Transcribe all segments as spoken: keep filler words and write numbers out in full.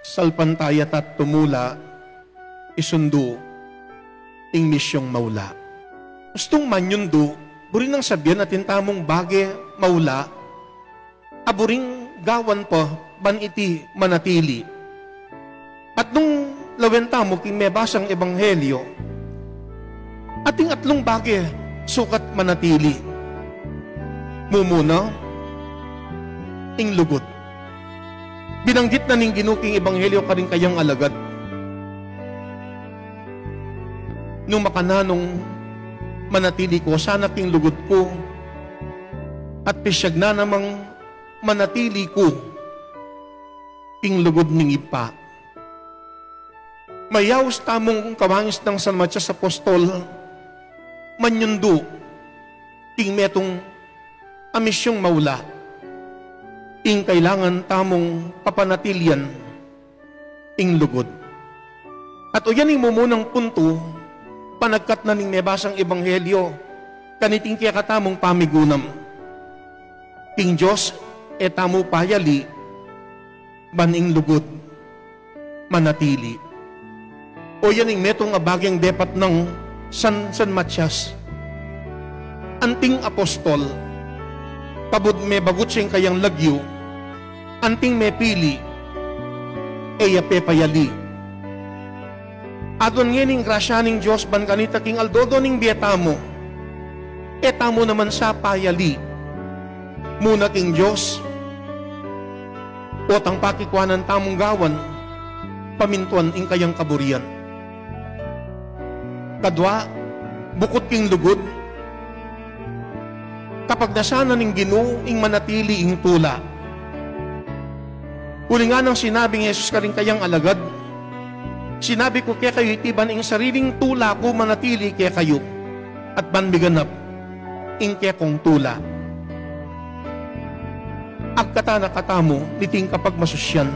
Salpantaya ta't tumula, isundu ing misyung maula. Ustung manyundu, buri nang sabian atin tamung bage maula, a buring gawan pa ban iti manatili. At nung lawen tamu king mebasang ebanghelyo, ating atlung bage sukat manatili. Mumuna, ing lugud. Binanggit na ning Ginu king ebanghelyo karing kayang alagad, nung makananung manatili ku sana king lugud ku, at pisyag na namang manatili ku king lugud ning Ibpa. Mayaus tamung kawangis nang San Matias Apostol, manyundu king metung a misyung maula, ing kailangan tamung papanatilian ing lugud. At uyan ing mumunang puntu, panagkat na ning mebasang ebanghelyo, kaniting kekatamung pamigunam. King Dios, e tamu payali, ban ing lugud manatili. Uyan ing metung a bageng depat nang San, San Matias. Anting apostol, kabud mebagut ya ing kayang lagyu, anting mepili, e ya pepayali. Aduan ngeni ing grasya ning Dios ban kanita king aldo-aldo ning bie tamu, e tamu naman sa payali. Muna king Dios, potang pakikuanan tamung gawan, pamintuan ing kayang kaburian. Kadua, bukut king lugud, kapagnasan na ning Ginu ing manatili ing tula. Uli nganang sinabi nang Jesus karing kayang alagad, "Sinabi ku kekayu iti ban ing sariling tula ku manatili kekayu, at ban miganap ing kekong tula." Agkatan na katamu niting kapagmasusyan.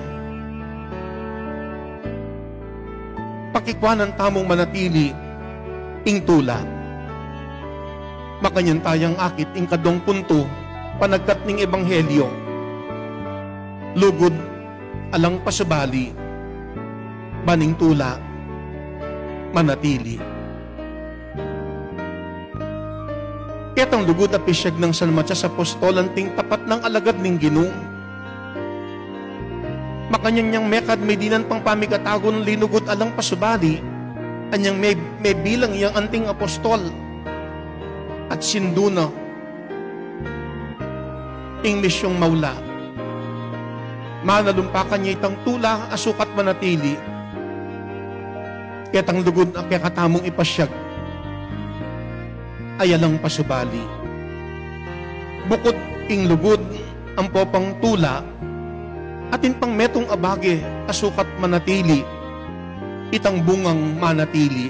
Pakikuanan tamung manatili ing tula. Makanyan tayang akit ing kaduang puntu, panagkat ning ebanghelyo. Lugud, alang pasubali, ban ing tula manatili. Ketang lugud a pisyag nang San Matias Apostol anting tapat nang alagad ning Ginu. Makanyan yang mekad, madinan pang pamikatagun, linugud alang pasubali, anyang me-, mebilang yang anting apostol. At sindu na ing misyung maula. Manalumpakan ya itang tula a sukat manatili. Ketang lugud a kekatamung ipasyag ay alang pasubali. Bukut king lugud, ampo pang tula, atin pang metung a bage a sukat manatili, itang bungang manatili.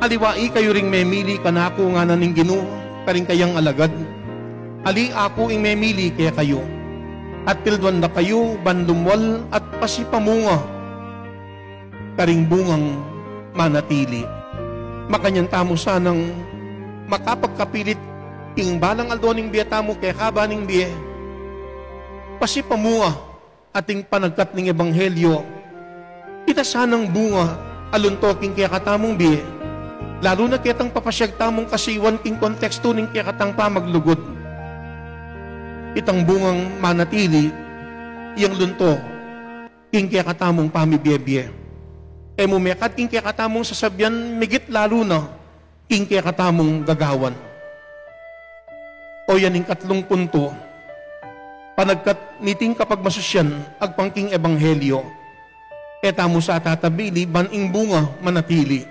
Aliwa ikayu ring memili kanaku, ngana ning Ginu karing kayang alagad. Ali aku ing memili kekayu, at tilduan da kayu ban lumwal at pasipamunga karing bungang manatili. Makanyan tamu sanang makapagkapilit king balang aldo ning bie tamu, kekaba ning bie, pasipamunga ating panagkat ning ebanghelyo. Ita sanang bunga a lunto king kekatamung bie, lalu na ketang papasyag tamung kasiwan king kontekstu ning kekatang pamaglugud. Itang bungang manatili, yang lunto king kekatamung pamibie-bie. E mu mekad king kekatamung sasabian, migit lalu na king kekatamung gagawan. O yan ing katlung puntu, panagkat niting kapagmasusyan agpang king ebanghelyo. E tamu sa tatabili ban ing bunga manatili.